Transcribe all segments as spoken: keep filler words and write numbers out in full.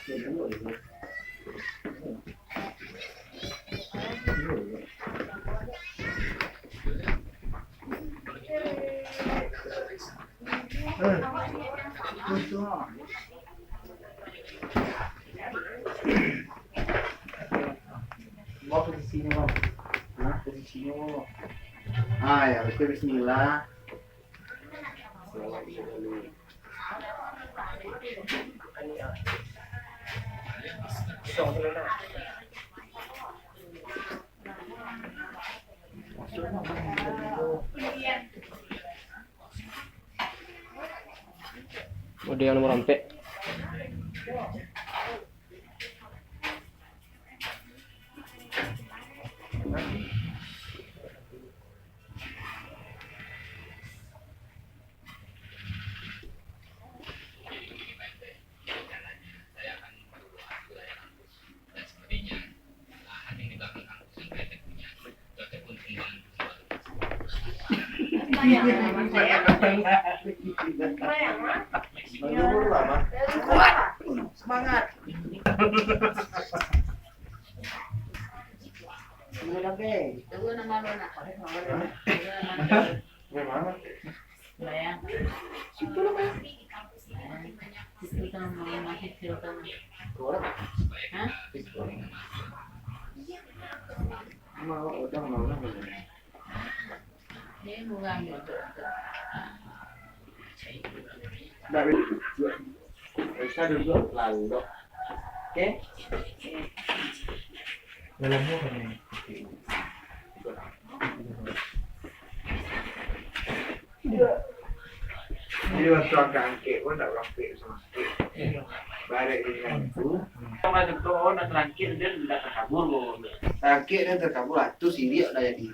Bawa posisinyo, Bang. Hah? Posisinyo. Ah, ya, oke, bismillah. Ode yang nomor ampek. Semangat. Semangat. Bayang. Situ lah, Bang. Situ kan, main masih situ kan. Hah? Mau, udah, mau, udah, mau. Ini murah gitu. Ndak, bisa duduk lalok. Oke? Dalam muka ni. Iya. Jadi, waktu angkek-angkek pun tak berangkek sama sekali. Barek dengan tu. Kalau tu, oh, nak terangkek, dia tak terkabul, kok. Terangkek dia terkabul, ah, tu siriak dah jadi.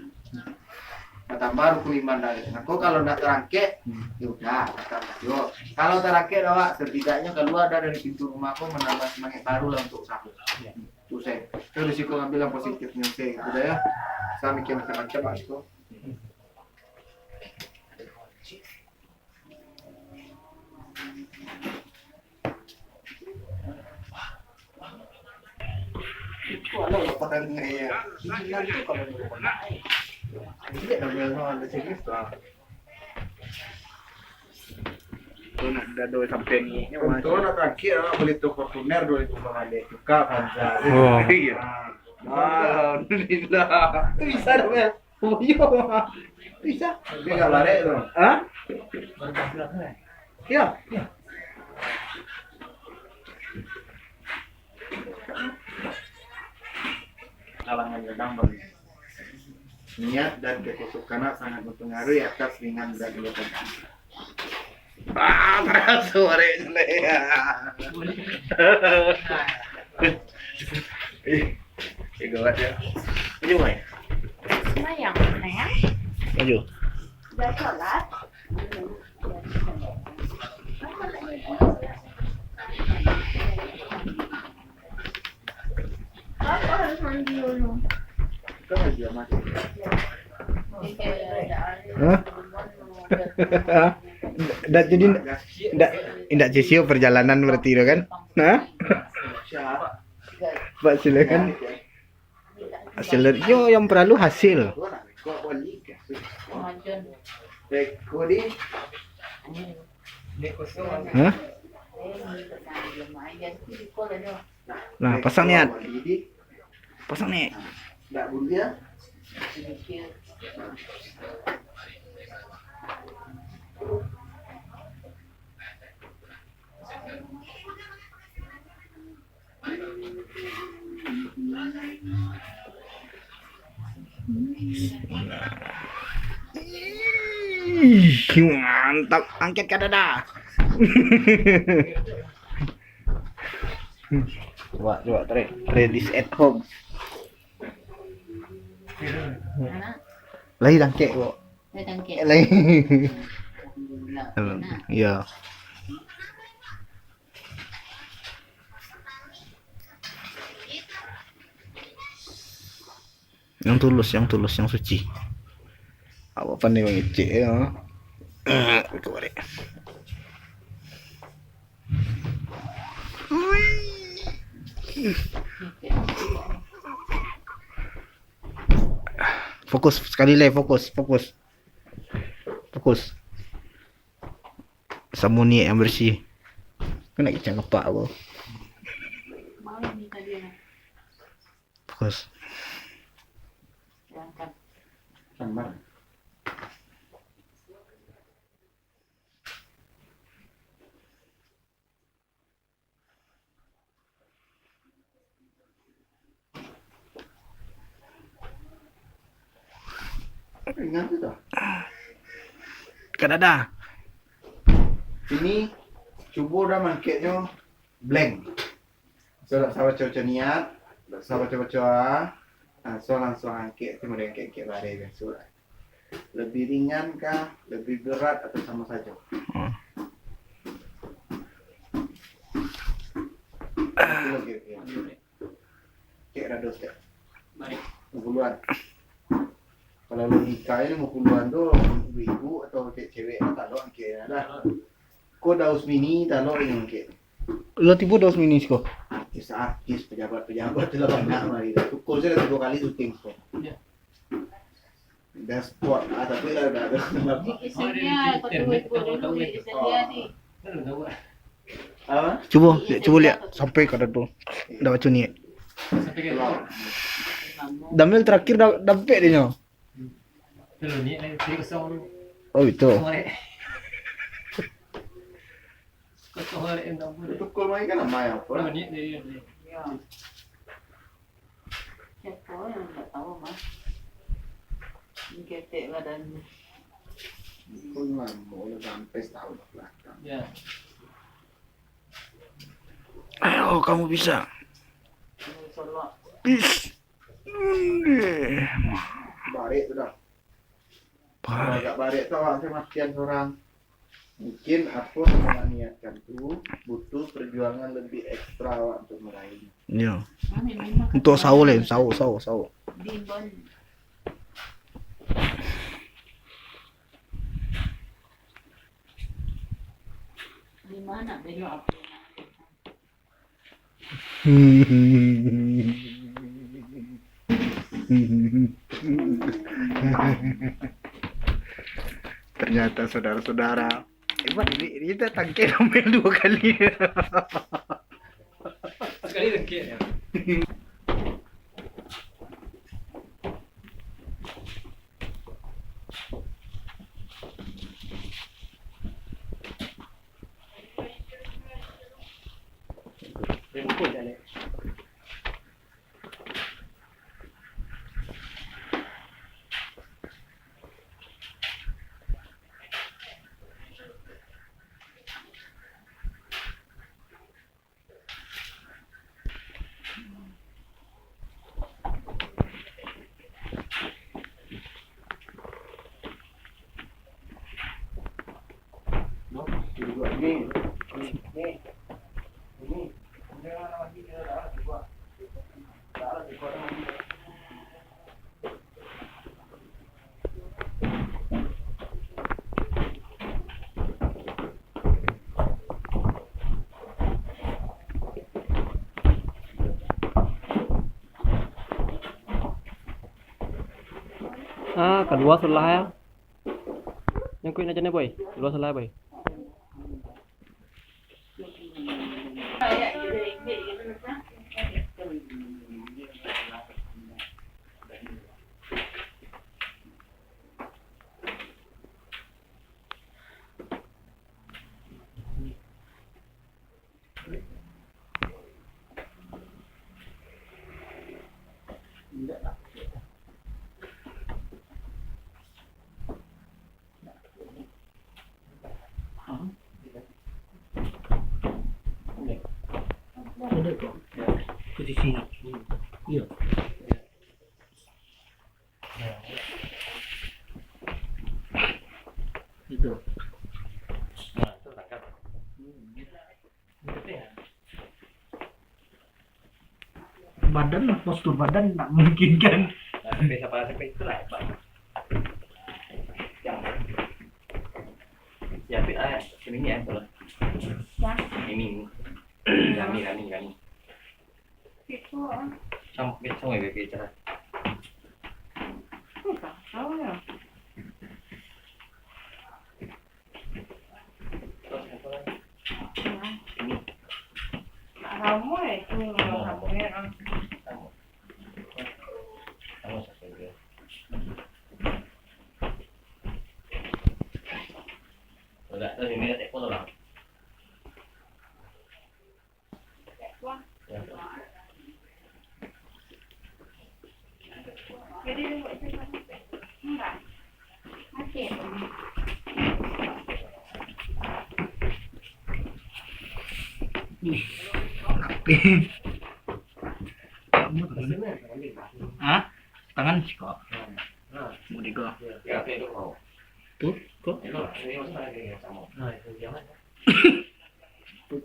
Batambah rukun iman dah. Nah, kok kalau nak terangkek, ya udah, batal sajo. Kalau terangkek dah, Wak, setidaknya keluar dah dari pintu rumah kok, menambah semangat baru lah untuk usaha. Iya. Itu saya. Itu risiko ngambil yang positifnya, saya gitu dah ya. Saya mikir macam-macam lah itu. Itu alah orang pakai dengan ya. Jijilan tu kalau dia kena, eh. Dia dah biasa ada serius lah. Tu nak dado sampai ni. Untung nak terakhir lah, beli tu Fortuner dua ribu lima belas, tukar Avanza. Wah. Iya. Ah. Alhamdulillah. Tu bisa dah, Mel. Oh, iya. Bisa. Dia nggak barek tu. Hah? Iya. Kalangan gadang bagus. Niat dan kekusukan sangat mempengaruhi atas ringan berat dia. Ah, panas sore jelek. Eh, eh, gawat ya. Maju, Mai. Sembahyang, sayang. Maju. Dah sholat? Apa harus mandi dulu? Hah? Ndak jadi, ndak, ndak sia-sia perjalanan berarti tu kan? Hah? Pak, silakan. Hasil dari, yo, yang perlu hasil. Hah? Nah, pasang niat. Pasang niat. Ih, mantap, angkat ka dada. Coba, coba, try, try this at home. Lai tangkek, kok. Lai tangkek. Lai. Alhamdulillah. Iya. Yang tulus, yang tulus, yang suci. Awak pandai mangecek, ya. Itu barek. Ui. Fokus, sekali lai, fokus, fokus. Fokus. Samo niaik yang bersih. Kena kicang kepak aku. Fokus. Sambar. Ringan tu dah. Kadada. Ini cubo dah mangkeknyo blank. So, dak usah baco-baco niat, dak usah baco-baco, ah. Langsuang, langsuang angkek, cuma diangkek-angkek bareh biaso lah. Lebih ringan kah, lebih berat, atau samo sajo? Hmm. Itu lagi, ya. Cek rados, cek. Lima puluhan. Kalau logika ini lima puluhan tu, ibu-ibu atau cek cewek, talok angkek lah. Ko Daus Mini, talok inyo angkek. Lah tibo Daus Mini siko? Artis-artis, pejabat-pejabat tu lah banyak mari. Pukul saya dah tiga kali syuting siko. Ya. Dah spot, ah, tapi lah dah, dah. Di kisahnya, kau tunggu ibu dulu, di kisahnya ni. Apa? Cubo, cubo lihat sampai ka dado. Dah baco niaik. Damel terakhir da-, dampek dia nyo. Oh, itu. Itu kau main kan nama apa? Ya. Siapa yang nggak tahu, Mas? Ini ketek badannya. Pun lama, udah sampai setahun ke belakang. Ya. Ayo, kamu bisa. Ini solok. Is. Barek tu dah. Kalau agak barek tu awak tu matian seorang. Mungkin apa yang awak niatkan tu butuh perjuangan lebih ekstra awak untuk meraihnya. Iya. Untuk sawo lah, sawo, sawo, sawo. Di mana belok apa? Ternyata saudara-saudara, hebat ini, ini kita tangkek sampai dua kali. Sekali tangkek ya. Ah, kalua salah ya. Nyangkuik aja nih, boy. Kalua salah, boy. Posisinya. Iya. Itu. Badan, postur badan tak memungkinkan. Nah, sampai, sampai, sampai itulah hebat. Yang siapa, ah, ini ya, kalau. Ya. Ini. Rami, Rami, Rami. Sampai sampai bebe cara. Susah, tahu ya. Nah. Ini. Nak ramai tu, ramai, ah. Sama. Sama saja dia. Udah, terus ini tak pun orang. Ih, rapi. Hah? Tangan siko. Mau digo. Tu, ko.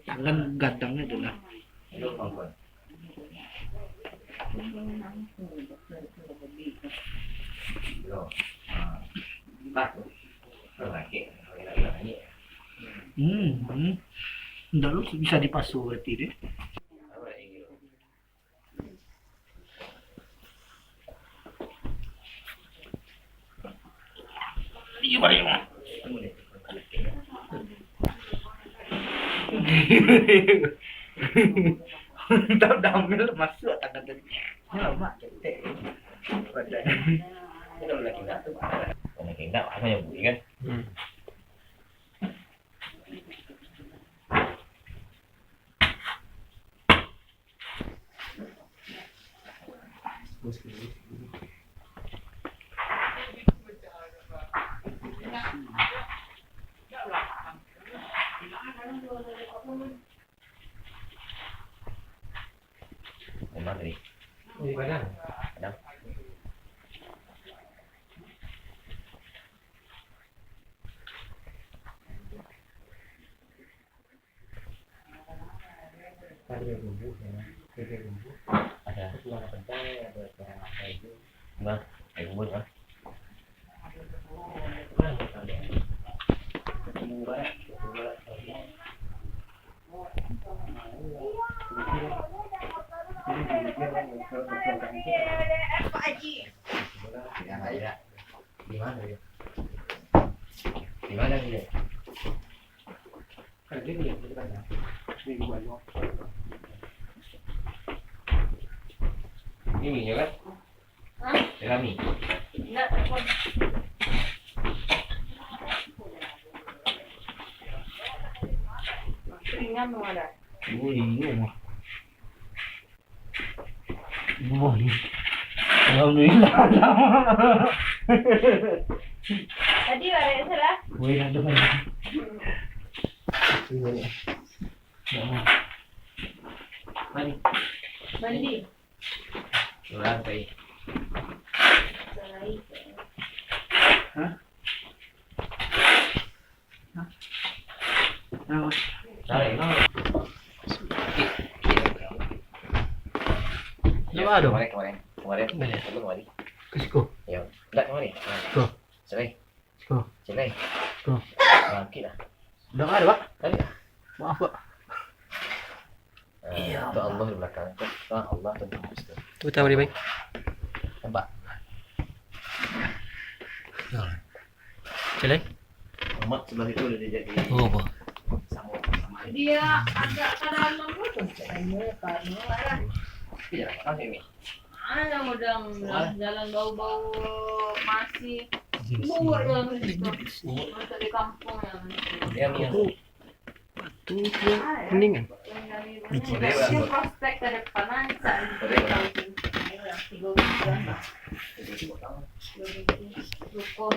Tangan gadang tu lah. Hmm, hmm. Ndak lo bisa dipaso berarti deh. Iyo, iyo. Mantap, damel masuk tangan tadi. Ini lama, ketek. Padan. Ini kalau lagi nak tu, kalau lagi nak, apa yang boleh kan? Hmm. Memang tadi. Di Padang. Padang. Ada bumbu, ya. Ada bumbu. Ada. Ada bumbu, ya. Nah, ada bumbu, ya. Di mana dia? Di mana dia? Ini minyak kan? Hah? Jerami. Indak, tak pun. Ringan tu ada. Oh, iya, mah. Wah, iya. Alhamdulillah. Tadi barek salah. Woi, ada barek. Mandi. Mandi. Surang tadi. Hah? Hah? Kenapa? Tarik, no. Kenapa tu? Kemarin, kemarin. Kemarin. Mana? Kemarin. Ke siku? Ya. Enggak, kemarin. Siku. Sini. Siko. Sini. Siko. Ah, okey lah. Udah nggak ada, Pak? Tadi lah. Maaf, Pak. Ah, iya, itu Allah di belakang. Itu Allah tentang Islam. Tu tahu dia, baik. Nampak? Jalan. Jalan. Amat sebelah itu udah jadi. Oh, apa? Sama, sama. Dia agak ke dalam tu, kayaknya, Pak. Iya, Pak, ini. Alah, udah, udah jalan bau-bau masih. Buat jalan situ. Masuk di kampung yang. Dia minyak. Batu tu kuning kan? Biji. Dia prospek ke depan aja. Tiga bulan, Pak. Cukup.